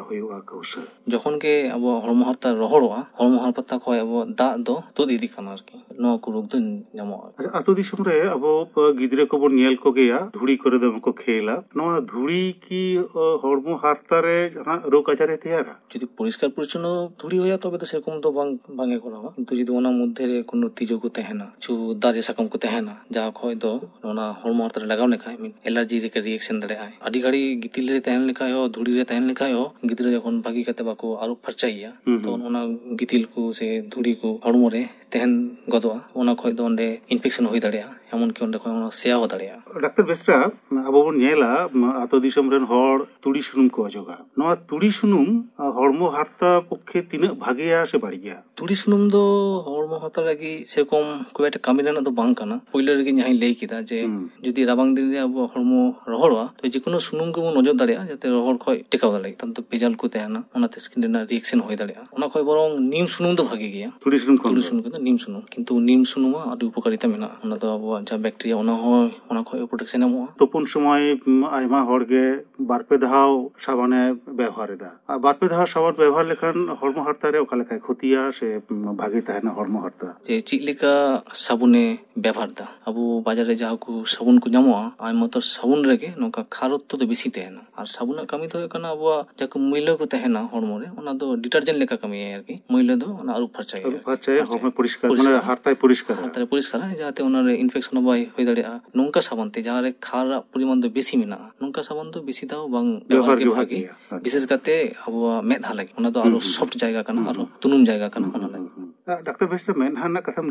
ᱦᱩᱭᱩᱜᱼᱟ ᱠᱟᱹᱣᱥᱟᱹ᱾ ᱡᱚᱠᱷᱚᱱ ᱜᱮ ᱟᱵᱚᱣᱟᱜ ᱦᱚᱲᱢᱚ ᱦᱟᱨᱛᱟ ᱨᱚᱦᱚᱲᱚᱜᱼᱟ, ᱦᱚᱲᱢᱚ ᱦᱟᱨᱛᱟ ᱠᱷᱚᱱ ᱟᱵᱚᱣᱟᱜ ᱫᱟᱜ ᱫᱚ ᱛᱩᱫ ᱤᱫᱤᱜ ᱠᱟᱱᱟ ᱟᱨᱠᱤ, ᱱᱚᱣᱟ ᱠᱚ ᱨᱳᱜᱽ ᱫᱚ ᱧᱟᱢᱚᱜᱼᱟ᱾ ᱟᱪᱪᱷᱟ, ᱟᱹᱛᱩ ᱫᱤᱥᱚᱢ ᱨᱮ ᱟᱵᱚ ᱜᱤᱫᱽᱨᱟᱹ ᱠᱚᱵᱚᱱ ᱧᱮᱞ ᱠᱚᱜᱮᱭᱟ, ᱫᱷᱩᱲᱤ ᱠᱚᱨᱮ ᱫᱚᱢᱮ ᱠᱚ ᱠᱷᱮᱞᱟ᱾ ᱱᱚᱣᱟ ᱫᱷᱩᱲᱤ ᱠᱤ, ᱚ, ᱦᱚᱲᱢᱚ ᱦᱟᱨᱛᱟ ᱨᱮ ᱡᱟᱦᱟᱸ ᱨᱳᱜᱽ ᱟᱡᱟᱨ ᱮ ᱛᱮᱭᱟᱨᱟ? ᱡᱩᱫᱤ ᱯᱚᱨᱤᱥᱠᱟᱨ ᱯᱚᱨᱤᱪᱷᱚᱱᱱᱚ ᱫᱷᱩᱲᱤ ᱦᱩᱭᱟ, ᱛᱚᱵᱮ ᱫᱚ ᱥᱮᱨᱚᱠᱚᱢ ᱫᱚ ᱵᱟᱝ, ᱵᱟᱝ ᱮ ᱠᱚᱨᱟᱣᱟ᱾ ᱠᱤᱱᱛᱩ ᱡᱩᱫᱤ ᱚᱱᱟ ᱢᱚᱫᱽᱫᱷᱮ ᱨᱮ ᱠᱳᱱᱳ ᱛᱤᱡᱩ ᱠᱚ ᱛᱟᱦᱮᱱᱟ, ᱠᱤᱪᱷᱩ ᱫᱟᱨᱮ ᱥᱟᱠᱟᱢ ᱠᱚ ᱛᱟᱦᱮᱱᱟ, ᱡᱟᱦᱟᱸ ᱠᱷᱚᱡ ᱫᱚ ᱚᱱᱟ ᱦᱚᱲᱢᱚ ᱦᱟᱨᱛᱟ ᱨᱮ ᱞᱟᱜᱟᱣ ᱞᱮᱠᱷᱟᱡ ᱢᱤᱫ ᱮᱞᱟᱨᱡᱤ ᱞᱮᱠᱟ ᱨᱤᱭᱮᱠᱥᱚᱱ ᱫᱟᱲᱮᱭᱟᱜᱼᱟᱭ᱾ ᱟᱹᱰᱤ ᱜᱷᱟᱹᱲᱤ ᱜᱤᱛᱤᱞ ᱨᱮ ᱛᱟᱦᱮᱱ ᱞᱮᱠᱷᱟᱡ ᱦᱚᱸ, ᱫᱷᱩᱲᱤ ᱨᱮ ᱛᱟᱦᱮᱱ ᱞᱮᱠᱷᱟᱡ ᱦᱚᱸ, ᱜᱤᱫᱽᱨᱟᱹ ᱡᱚᱠᱷᱚᱱ ᱵᱷᱟᱹᱜᱤ ᱠᱟᱛᱮ ᱵᱟᱠᱚ ᱟᱹᱨᱩᱵ ᱯᱷᱟᱨᱪᱟᱭᱮᱭᱟ, ᱦᱩᱸ, ᱛᱚ ᱦᱩᱸ᱾ ᱚᱱᱟ ᱜᱤᱛᱤᱞ ᱠᱚ ᱥᱮ ᱫᱷᱩᱲᱤ ᱠᱚ ᱦᱚᱲᱢᱚ ᱨᱮ ᱛᱟᱦᱮᱱ ᱜᱚᱫᱚᱜᱼᱟ, ᱚᱱᱟ ᱠᱷᱚᱡ ᱫᱚ ᱚᱸᱰᱮ ᱤᱱᱯᱷᱮᱠᱥᱚᱱ ᱦᱩᱭ ᱫᱟᱲᱮᱭᱟᱜᱼᱟ, ᱮᱢᱚᱱᱠᱤ ᱚᱸᱰᱮ ᱠᱷᱚᱡ ᱚᱱᱟ ᱥᱮᱭᱟ ᱦᱚᱸ ᱫᱟᱲᱮᱭᱟᱜᱼᱟ᱾ ᱰᱟᱠᱛᱟᱨ ᱵᱮᱥᱨᱟ, ᱟᱵᱚ ᱵᱚᱱ ᱧᱮᱞᱟ, ᱟᱹᱛᱩ ᱫᱤᱥᱚᱢ ᱨᱮᱱ ᱦᱚᱲ ᱛᱩᱲᱤ ᱥᱩᱱᱩᱢ ᱠᱚ ᱚᱡᱚᱜᱟ᱾ ᱱᱚᱣᱟ ᱛᱩᱲᱤ ᱥᱩᱱᱩᱢ, ᱟ, ᱦᱚᱲᱢᱚ ᱦᱟᱨᱛᱟ ᱯᱚᱠᱠᱷᱮ ᱛᱤᱱᱟᱹᱜ ᱵᱷᱟᱜᱮᱭᱟ ᱥᱮ ᱵᱟᱹᱲᱤᱡ ᱜᱮᱭᱟ? ᱛᱩᱲᱤ ᱥᱩᱱᱩᱢ ᱫᱚ ᱦᱚᱲᱢᱚ ᱦᱟᱨᱛᱟ ᱞᱟᱹᱜᱤᱫ ᱥᱮᱨᱚᱠᱚᱢ ᱠᱷᱩᱵ ᱮᱠᱴᱟ ᱠᱟᱹᱢᱤ ᱨᱮᱱᱟᱜ ᱫᱚ ᱵᱟᱝ ᱠᱟᱱᱟ᱾ ᱯᱳᱭᱞᱳ ᱨᱮᱜᱮ ᱡᱟᱦᱟᱸᱧ ᱞᱟᱹᱭ ᱠᱮᱫᱟ ᱡᱮ, ᱦᱩᱸ᱾ ᱡᱩᱫᱤ ᱨᱟᱵᱟᱝ ᱫᱤᱱ ᱨᱮ ᱟᱵᱚᱣᱟᱜ ᱦᱚᱲᱢᱚ ᱨᱚᱦᱚᱲᱚᱜᱼᱟ, ᱛᱚ ᱡᱮᱠᱳᱱᱳ ᱥᱩᱱᱩᱢ ᱜᱮᱵᱚᱱ ᱚᱡᱚᱜ ᱫᱟᱲᱮᱭᱟᱜᱼᱟ, ᱡᱟᱛᱮ ᱨᱚᱦᱚᱲ ᱠᱷᱚᱡ ᱴᱮᱠᱟᱣ ᱫᱟᱲᱮᱭᱟᱜ᱾ ᱛᱟᱨ ᱢᱚᱫᱽᱫᱷᱮ ᱵᱷᱮᱡᱟᱞ ᱠᱚ ᱛᱟᱦᱮᱱᱟ, ᱚᱱᱟᱛᱮ ᱥᱠᱤᱱ ᱨᱮᱱᱟᱜ ᱨᱤᱭᱮᱠᱥᱚᱱ ᱦᱩᱭ ᱫᱟᱲᱮᱭᱟᱜᱼᱟ᱾ ᱚᱱᱟ ᱠᱷᱚᱡ ᱵᱚᱨᱚᱝ ᱱᱤᱢ ᱥᱩᱱᱩᱢ ᱫᱚ ᱵᱷᱟᱜᱮ ᱜᱮᱭᱟ᱾ ᱛᱩᱲᱤ ᱥᱩᱱᱩᱢ ᱠᱷᱚᱱ ᱛᱩᱲᱤ ᱫᱚ? ᱥᱩᱱᱩᱢ ᱠᱷᱚᱱ ᱫᱚ ᱱᱤᱢ ᱥᱩᱱᱩᱢ, ᱠᱤᱱᱛᱩ ᱱᱤᱢ ᱥᱩᱱᱩᱢᱟᱜ ᱟᱹᱰᱤ ᱩᱯᱚᱠᱟᱨᱤᱛᱟ ᱢᱮᱱᱟᱜᱼᱟ᱾ ᱚᱱᱟ ᱫᱚ ᱟᱵᱚᱣᱟᱜ ᱡᱟᱦᱟᱸ ᱵᱮᱠᱴᱮᱨᱤᱭᱟ, ᱚᱱᱟ ᱦᱚᱸ, ᱚᱱᱟ ᱠᱷᱚᱡ ᱯᱨᱚᱴᱮᱠᱥᱚᱱ ᱮᱢᱚᱜᱼᱟ᱾ ᱛᱩᱯᱩᱱ ᱥᱚᱢᱚᱭ, ᱩᱢ, ᱟᱭᱢᱟ ᱦᱚᱲ ᱜᱮ ᱵᱟᱨ ᱯᱮ ᱫᱷᱟᱣ ᱥᱟᱵᱚᱱᱮ ᱵᱮᱣᱦᱟᱨ ᱮᱫᱟ᱾ ᱟᱨ ᱵᱟᱨ ᱯᱮ ᱫᱷᱟᱣ ᱥᱟᱵᱚᱱ ᱵᱮᱣᱦᱟᱨ ᱞᱮᱠᱷᱟᱱ ᱦᱚᱲᱢᱚ ᱦᱟᱨᱛᱟ ᱨᱮ ᱚᱠᱟ ᱞᱮᱠᱟᱭ ᱠᱷᱚᱛᱤᱭᱟ ᱥᱮ, ᱩᱢ, ᱵᱷᱟᱜᱮ ᱛᱟᱦᱮᱱᱟ ᱦᱚᱲᱢᱚ ᱦᱟᱨᱛᱟ? ᱡᱮ ᱪᱮᱫ ᱞᱮᱠᱟ ᱥᱟᱵᱚᱱᱮ ᱵᱮᱵᱚᱦᱟᱨ ᱮᱫᱟ? ᱟᱵᱚ ᱵᱟᱡᱟᱨ ᱨᱮ ᱡᱟᱦᱟᱸ ᱠᱚ ᱥᱟᱵᱚᱱ ᱠᱚ ᱧᱟᱢᱚᱜᱼᱟ, ᱟᱭᱢᱟ ᱩᱛᱟᱹᱨ ᱥᱟᱵᱚᱱ ᱨᱮᱜᱮ ᱱᱚᱝᱠᱟ ᱠᱷᱟᱨᱚᱛᱛᱚ ᱫᱚ ᱵᱮᱥᱤ ᱛᱟᱦᱮᱱᱟ᱾ ᱟᱨ ᱥᱟᱵᱚᱱᱟᱜ ᱠᱟᱹᱢᱤ ᱫᱚ ᱦᱩᱭᱩᱜ ᱠᱟᱱᱟ ᱟᱵᱚᱣᱟᱜ ᱡᱟᱦᱟᱸ ᱠᱚ ᱢᱟᱹᱭᱞᱟᱹ ᱠᱚ ᱛᱟᱦᱮᱱᱟ ᱦᱚᱲᱢᱚ ᱨᱮ, ᱚᱱᱟ ᱫᱚ ᱰᱤᱴᱟᱨᱡᱮᱱᱴ ᱞᱮᱠᱟ ᱠᱟᱹᱢᱤᱭᱟᱭ ᱟᱨᱠᱤ᱾ ᱢᱟᱹᱭᱞᱟᱹ ᱫᱚ ᱚᱱᱟ ᱟᱹᱨᱩᱵ ᱯᱷᱟᱨᱪᱟᱭᱟ ᱟᱹᱨᱩᱵ ᱟᱨᱠᱤ᱾ ᱯᱷᱟᱨᱪᱟᱭᱟ, ᱯᱷᱟᱨᱪᱟᱭᱟ᱾ ᱦᱚᱲᱢᱚ ᱯᱚᱨᱤᱥᱠᱟᱨ, ᱯᱚᱨᱤᱥᱠᱟᱨ᱾ ᱢᱟᱱᱮ ᱦᱟᱨᱛᱟᱭ ᱯᱚᱨᱤᱥᱠᱟᱨᱟ᱾ ᱦᱟᱨᱛᱟᱭ ᱯᱚᱨᱤᱥᱠᱟᱨᱟ, ᱡᱟᱦᱟᱸᱛᱮ ᱚᱱᱟ ᱨᱮ ᱤᱱᱯᱷᱮᱠᱥᱚᱱ ᱦᱚᱸ ᱵᱟᱭ ᱦᱩᱭ ᱫᱟᱲᱮᱭᱟᱜᱼᱟ᱾ ᱱᱚᱝᱠᱟ ᱥᱟᱵᱚᱱ ᱛᱮ, ᱡᱟᱦᱟᱸ ᱨᱮ ᱠᱷᱟᱨᱟᱜ ᱯᱚᱨᱤᱢᱟᱱ ᱫᱚ ᱵᱮᱥᱤ ᱢᱮᱱᱟᱜᱼᱟ, ᱱᱚᱝᱠᱟ ᱥᱟᱵᱚᱱ ᱫᱚ ᱵᱮᱥᱤ ᱫᱷᱟᱣ ᱵᱟᱝ ᱵᱮᱵᱚᱦᱟᱨ ᱵᱮᱵᱚᱦᱟᱨ ᱜᱮ ᱜᱮ ᱵᱷᱟᱜᱮᱭᱟ᱾ ᱵᱷᱟᱜᱮᱭᱟ᱾ ᱟᱪᱪᱷᱟ᱾ ᱵᱤᱥᱮᱥ ᱠᱟᱛᱮ ᱟᱵᱚᱣᱟᱜ ᱢᱮᱫᱦᱟ ᱞᱟᱹᱜᱤᱫ, ᱚᱱᱟ ᱫᱚ ᱟᱨᱚ ᱦᱩᱸ, ᱦᱩᱸ, ᱥᱚᱯᱷᱴ ᱡᱟᱭᱜᱟ ᱠᱟᱱᱟ, ᱦᱩᱸ, ᱟᱨᱚ ᱦᱩᱸ, ᱦᱩᱸ᱾ ᱛᱩᱱᱩᱢ ᱡᱟᱭᱜᱟ ᱠᱟᱱᱟ, ᱦᱩᱸ, ᱚᱱᱟ ᱦᱩᱸ, ᱞᱟᱹᱜᱤᱫ᱾ ᱦᱩᱸ᱾ ᱰᱟᱠᱛᱟᱨ ᱵᱮᱥᱨᱟ, ᱢᱮᱫᱦᱟ ᱨᱮᱱᱟᱜ ᱠᱟᱛᱷᱟᱢ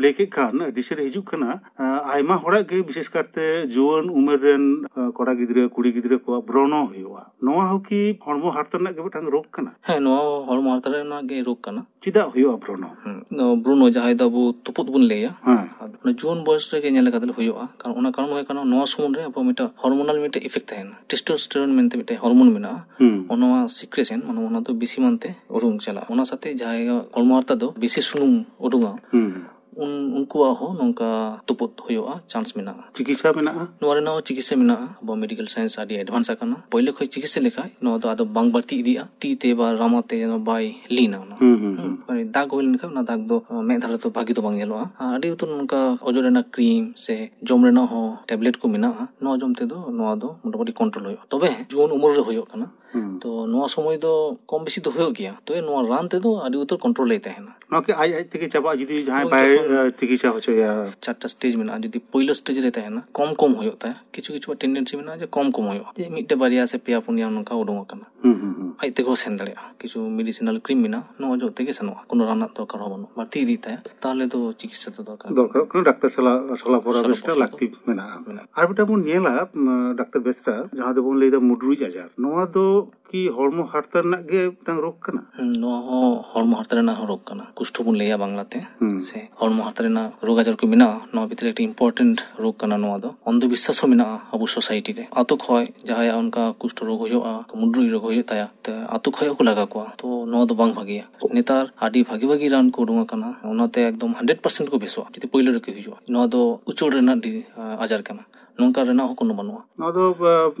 ᱞᱟᱹᱭ ᱠᱮᱫ ᱠᱷᱟᱱ ᱫᱤᱥᱟᱹ ᱨᱮ ᱦᱤᱡᱩᱜ ᱠᱟᱱᱟ, ᱟᱭᱢᱟ ᱦᱚᱲᱟᱜ ᱜᱮ, ᱵᱤᱥᱮᱥ ᱠᱟᱨᱛᱮ ᱡᱩᱣᱟᱹᱱ ᱩᱢᱮᱨ ᱨᱮᱱ ᱠᱚᱲᱟ ᱜᱤᱫᱽᱨᱟᱹ, ᱠᱩᱲᱤ ᱜᱤᱫᱽᱨᱟᱹ ᱠᱚᱣᱟᱜ ᱵᱨᱚᱱᱚ ᱦᱩᱭᱩᱜᱼᱟ᱾ ᱱᱚᱣᱟ ᱦᱚᱸ ᱠᱤ ᱦᱚᱲᱢᱚ ᱦᱟᱨᱛᱟ ᱨᱮᱱᱟᱜ ᱜᱮ ᱢᱤᱫᱴᱟᱝ ᱨᱳᱜᱽ ᱠᱟᱱᱟ? ᱦᱮᱸ, ᱱᱚᱣᱟ ᱦᱚᱸ ᱦᱚᱲᱢᱚ ᱦᱟᱨᱛᱟ ᱨᱮᱱᱟᱜ ᱜᱮ ᱨᱳᱜᱽ ᱠᱟᱱᱟ᱾ ᱪᱮᱫᱟᱜ ᱦᱩᱭᱩᱜᱼᱟ ᱵᱨᱚᱱᱚ? ᱦᱮᱸ, ᱱᱚᱣᱟ ᱵᱨᱚᱱᱚ ᱡᱟᱦᱟᱸᱭ ᱫᱚ ᱟᱵᱚ ᱛᱩᱯᱩᱫ ᱵᱚᱱ ᱞᱟᱹᱭᱟ, ᱦᱮᱸ᱾ ᱟᱫᱚ ᱚᱱᱟ ᱡᱩᱣᱟᱹᱱ ᱵᱚᱭᱮᱥ ᱨᱮᱜᱮ ᱧᱮᱞ ᱟᱠᱟᱫ ᱞᱮ ᱦᱩᱭᱩᱜᱼᱟ᱾ ᱠᱟᱨᱚᱱ ᱚᱱᱟ ᱠᱟᱨᱚᱱ ᱦᱩᱭᱩᱜ ᱠᱟᱱᱟ, ᱱᱚᱣᱟ ᱥᱚᱢᱚᱭ ᱨᱮ ᱟᱵᱚ ᱢᱤᱫᱴᱟᱝ ᱦᱚᱨᱢᱳᱱᱟᱞ ᱢᱤᱫᱴᱟᱝ ᱤᱯᱷᱮᱠᱴ ᱛᱟᱦᱮᱱᱟ, ᱴᱮᱥᱴᱳᱥᱴᱮᱨᱚᱱ ᱢᱮᱱᱛᱮ ᱢᱤᱫᱴᱟᱝ ᱦᱚᱨᱢᱳᱱ ᱢᱮᱱᱟᱜᱼᱟ᱾ ᱦᱩᱸ᱾ ᱚᱱᱟ ᱥᱤᱠᱨᱮᱥᱚᱱ, ᱢᱟᱱᱮ ᱚᱱᱟ ᱫᱚ ᱵᱮᱥᱤ ᱢᱟᱱᱛᱮ ᱩᱰᱩᱝ ᱪᱟᱞᱟᱜᱼᱟ᱾ ᱚᱱᱟ ᱥᱟᱛᱮ ᱡᱟᱦᱟᱸᱭ ᱦᱚᱲᱢᱚ ᱦᱟᱨᱛᱟ ᱫᱚ ᱵᱮᱥᱤ ᱥᱩᱱᱩᱢ ᱩᱰᱩᱝᱟ, ᱦᱩᱸ᱾ ᱩᱱ-, ᱩᱱᱠᱩᱣᱟᱜ ᱦᱚᱸ ᱱᱚᱝᱠᱟ ᱛᱩᱯᱩᱫ ᱦᱩᱭᱩᱜᱼᱟ, ᱪᱟᱱᱥ ᱢᱮᱱᱟᱜᱼᱟ᱾ ᱪᱤᱠᱤᱛᱥᱟ ᱢᱮᱱᱟᱜᱼᱟ? ᱱᱚᱣᱟ ᱨᱮᱱᱟᱜ ᱦᱚᱸ ᱪᱤᱠᱤᱛᱥᱟ ᱢᱮᱱᱟᱜᱼᱟ᱾ ᱟᱵᱚ ᱢᱮᱰᱤᱠᱮᱞ ᱥᱟᱭᱮᱱᱥ ᱟᱹᱰᱤ ᱮᱰᱵᱷᱟᱱᱥ ᱟᱠᱟᱱᱟ᱾ ᱯᱳᱭᱞᱳ ᱠᱷᱚᱱ ᱪᱤᱠᱤᱛᱥᱟ ᱞᱮᱠᱷᱟᱡ ᱱᱚᱣᱟ ᱫᱚ ᱟᱫᱚ ᱵᱟᱝ ᱵᱟᱹᱲᱛᱤ ᱤᱫᱤᱜᱼᱟ, ᱛᱤ ᱛᱮ ᱵᱟ ᱨᱟᱢᱟ ᱛᱮ ᱡᱮᱱᱚ ᱵᱟᱭ ᱞᱤᱱᱟ ᱚᱱᱟ᱾ ᱦᱩᱸ, ᱦᱩᱸ, ᱦᱩᱸ᱾ ᱦᱩᱸ, ᱢᱟᱱᱮ ᱫᱟᱜᱽ ᱦᱩᱭ ᱞᱮᱱᱠᱷᱟᱱ ᱚᱱᱟ ᱫᱟᱜᱽ ᱫᱚ, ᱟᱸ, ᱢᱮᱫ ᱫᱷᱟᱨᱮ ᱫᱚ ᱵᱷᱟᱜᱤ ᱫᱚ ᱵᱟᱝ ᱧᱮᱞᱚᱜᱼᱟ᱾ ᱟᱨ ᱟᱹᱰᱤ ᱩᱛᱟᱹᱨ ᱱᱚᱝᱠᱟ ᱚᱡᱚᱜ ᱨᱮᱱᱟᱜ ᱠᱨᱤᱢ ᱥᱮ ᱡᱚᱢ ᱨᱮᱱᱟᱜ ᱦᱚᱸ ᱴᱮᱵᱞᱮᱴ ᱠᱚ ᱢᱮᱱᱟᱜᱼᱟ᱾ ᱱᱚᱣᱟ ᱡᱚᱢ ᱛᱮᱫᱚ ᱱᱚᱣᱟ ᱫᱚ ᱢᱚᱴᱟᱢᱩᱴᱤ ᱠᱚᱱᱴᱨᱳᱞ ᱦᱩᱭᱩᱜᱼᱟ᱾ ᱛᱚᱵᱮ ᱦᱮᱸ, ᱡᱩᱣᱟᱹᱱ ᱩᱢᱮᱨ ᱨᱮ ᱦᱩᱭᱩᱜ ᱠᱟᱱᱟ᱾ ᱦᱩᱸ᱾ ᱛᱚ ᱱᱚᱣᱟ ᱥᱚᱢᱚᱭ ᱫᱚ ᱠᱚᱢ ᱵᱮᱥᱤ ᱫᱚ ᱦᱩᱭᱩᱜ ᱜᱮᱭᱟ, ᱛᱚᱵᱮ ᱱᱚᱣᱟ ᱨᱟᱱ ᱛᱮᱫᱚ ᱟᱹᱰᱤ ᱩᱛᱟᱹᱨ ᱠᱚᱱᱴᱨᱳᱞ ᱞᱮ ᱛᱟᱦᱮᱱᱟ᱾ ᱱᱚᱣᱟ ᱠᱤ ᱟᱡ ᱟᱡ ᱛᱮᱜᱮ ᱪᱟᱵᱟᱜᱼᱟ ᱡᱩᱫᱤ ᱡᱟᱦᱟᱸᱭ ᱦᱳᱭ, ᱵᱟᱭ, ᱡᱚᱠᱷᱚᱱ ᱮ, ᱪᱤᱠᱤᱛᱥᱟ ᱦᱚᱪᱚᱭᱟ? ᱪᱟᱨᱴᱟ ᱥᱴᱮᱡᱽ ᱢᱮᱱᱟᱜᱼᱟ᱾ ᱡᱩᱫᱤ ᱯᱳᱭᱞᱳ ᱥᱴᱮᱡᱽ ᱨᱮ ᱛᱟᱦᱮᱱᱟ, ᱠᱚᱢ ᱠᱚᱢ ᱦᱩᱭᱩᱜ ᱛᱟᱭᱟ, ᱠᱤᱪᱷᱩ ᱠᱤᱪᱷᱩ ᱴᱮᱱᱰᱮᱱᱥᱤ ᱢᱮᱱᱟᱜᱼᱟ ᱡᱮ ᱠᱚᱢ ᱠᱚᱢ ᱦᱩᱭᱩᱜᱼᱟ, ᱡᱮ ᱢᱤᱫᱴᱮᱡ ᱵᱟᱨᱭᱟ ᱥᱮ ᱯᱮᱭᱟ ᱯᱩᱱᱭᱟ ᱱᱚᱝᱠᱟ ᱩᱰᱩᱝ ᱟᱠᱟᱱᱟ᱾ ᱦᱩᱸ, ᱦᱩᱸ, ᱦᱩᱸ᱾ ᱟᱡ ᱛᱮᱜᱮ ᱦᱚᱸ ᱥᱮᱱ ᱫᱟᱲᱮᱭᱟᱜᱼᱟ᱾ ᱠᱤᱪᱷᱩ ᱢᱮᱰᱤᱥᱤᱱᱟᱞ ᱠᱨᱤᱢ ᱢᱮᱱᱟᱜᱼᱟ, ᱱᱚᱣᱟ ᱚᱡᱚᱜ ᱛᱮᱜᱮ ᱥᱮᱱᱚᱜᱼᱟ, ᱠᱳᱱᱳ ᱨᱟᱱ ᱨᱮᱱᱟᱜ ᱫᱚᱨᱠᱟᱨ ᱦᱚᱸ ᱵᱟᱹᱱᱩᱜᱼᱟ᱾ ᱵᱟᱹᱲᱛᱤ ᱤᱫᱤ ᱛᱟᱭᱟ, ᱛᱟᱦᱚᱞᱮ ᱫᱚ ᱪᱤᱠᱤᱛᱥᱟ ᱫᱚ ᱫᱚᱨᱠᱟᱨ᱾ ᱫᱚᱨᱠᱟᱨ ᱠᱟᱱᱟ, ᱰᱟᱠᱛᱟᱨ ᱥᱟᱞᱟᱜ ᱥᱚᱞᱟ ᱯᱚᱨᱟᱢᱮᱥ ᱨᱮᱱᱟᱜ ᱥᱚᱞᱟ ᱞᱟᱹᱠᱛᱤ ᱯᱚᱨᱟᱢᱮᱥ ᱢᱮᱱᱟᱜᱼᱟ᱾ ᱢᱮᱱᱟᱜᱼᱟ᱾ ᱟᱨ ᱢᱤᱫᱴᱟᱝ ᱵᱚᱱ ᱧᱮᱞᱟ, ᱩᱢ, ᱰᱟᱠᱛᱟᱨ ᱵᱮᱥᱨᱟ, ᱡᱟᱦᱟᱸ ᱫᱚᱵᱚᱱ ᱞᱟᱹᱭᱫᱟ ᱢᱩᱰᱨᱩᱡ ᱟᱡᱟᱨ, ᱱᱚᱣᱟ ᱫᱚ ᱠᱤ ᱦᱚᱲᱢᱚ ᱦᱟᱨᱛᱟ ᱨᱮᱱᱟᱜ ᱜᱮ ᱢᱤᱫᱴᱟᱝ ᱨᱳᱜᱽ ᱠᱟᱱᱟ? ᱦᱩᱸ, ᱱᱚᱣᱟ ᱦᱚᱸ ᱦᱚᱲᱢᱚ ᱦᱟᱨᱛᱟ ᱨᱮᱱᱟᱜ ᱦᱚᱸ ᱨᱳᱜᱽ ᱠᱟᱱᱟ, ᱠᱩᱥᱴᱷᱚ ᱵᱚᱱ ᱞᱟᱹᱭᱟ ᱵᱟᱝᱞᱟᱛᱮ, ᱦᱩᱸ᱾ ᱥᱮ ᱦᱚᱲᱢᱚ ᱦᱟᱨᱛᱟ ᱨᱮᱱᱟᱜ ᱨᱳᱜᱽ ᱟᱡᱟᱨ ᱠᱚ ᱢᱮᱱᱟᱜᱼᱟ᱾ ᱱᱚᱣᱟ ᱵᱷᱤᱛᱨᱤ ᱨᱮ ᱟᱹᱰᱤ ᱤᱢᱯᱚᱨᱴᱮᱱᱴ ᱨᱳᱜᱽ ᱠᱟᱱᱟ ᱱᱚᱣᱟ ᱫᱚ᱾ ᱚᱱᱫᱷᱚ ᱵᱤᱥᱥᱟᱥ ᱦᱚᱸ ᱢᱮᱱᱟᱜᱼᱟ ᱟᱵᱚ ᱥᱳᱥᱟᱭᱴᱤ ᱨᱮ᱾ ᱟᱛᱳ ᱠᱷᱚᱡ ᱡᱟᱦᱟᱸᱭᱟᱜ ᱚᱱᱠᱟ ᱠᱩᱥᱴᱷᱚ ᱨᱳᱜᱽ ᱦᱩᱭᱩᱜᱼᱟ, ᱢᱩᱰᱨᱩᱡ ᱨᱳᱜᱽ ᱦᱩᱭᱩᱜ ᱛᱟᱭᱟ, ᱛᱮ ᱟᱛᱳ ᱠᱷᱚᱡ ᱦᱚᱸᱠᱚ ᱞᱟᱜᱟ ᱠᱚᱣᱟ᱾ ᱛᱚ ᱱᱚᱣᱟ ᱫᱚ ᱵᱟᱝ ᱵᱷᱟᱜᱮᱭᱟ᱾ ᱱᱮᱛᱟᱨ ᱟᱹᱰᱤ ᱵᱷᱟᱜᱤ ᱵᱷᱟᱜᱤ ᱨᱟᱱ ᱠᱚ ᱩᱰᱩᱝ ᱟᱠᱟᱱᱟ, ᱚᱱᱟᱛᱮ ᱮᱠᱫᱚᱢ ᱦᱟᱱᱰᱨᱮᱰ ᱯᱟᱨᱥᱮᱱᱴ ᱠᱚ ᱵᱮᱥᱚᱜᱼᱟ ᱡᱩᱫᱤ ᱯᱳᱭᱞᱳ ᱨᱮᱠᱚ ᱦᱤᱡᱩᱜᱼᱟ᱾ ᱱᱚᱣᱟ ᱫᱚ ᱩᱪᱟᱹᱲ ᱨᱮᱱᱟᱜ ᱰᱤ-, ᱟᱡᱟᱨ ᱠᱟᱱᱟ᱾ ᱱᱚᱝᱠᱟ ᱨᱮᱱᱟᱜ ᱦᱚᱸ ᱠᱳᱱᱳ ᱵᱟᱹᱱᱩᱜᱼᱟ᱾ ᱱᱚᱣᱟ ᱫᱚ, ᱟ,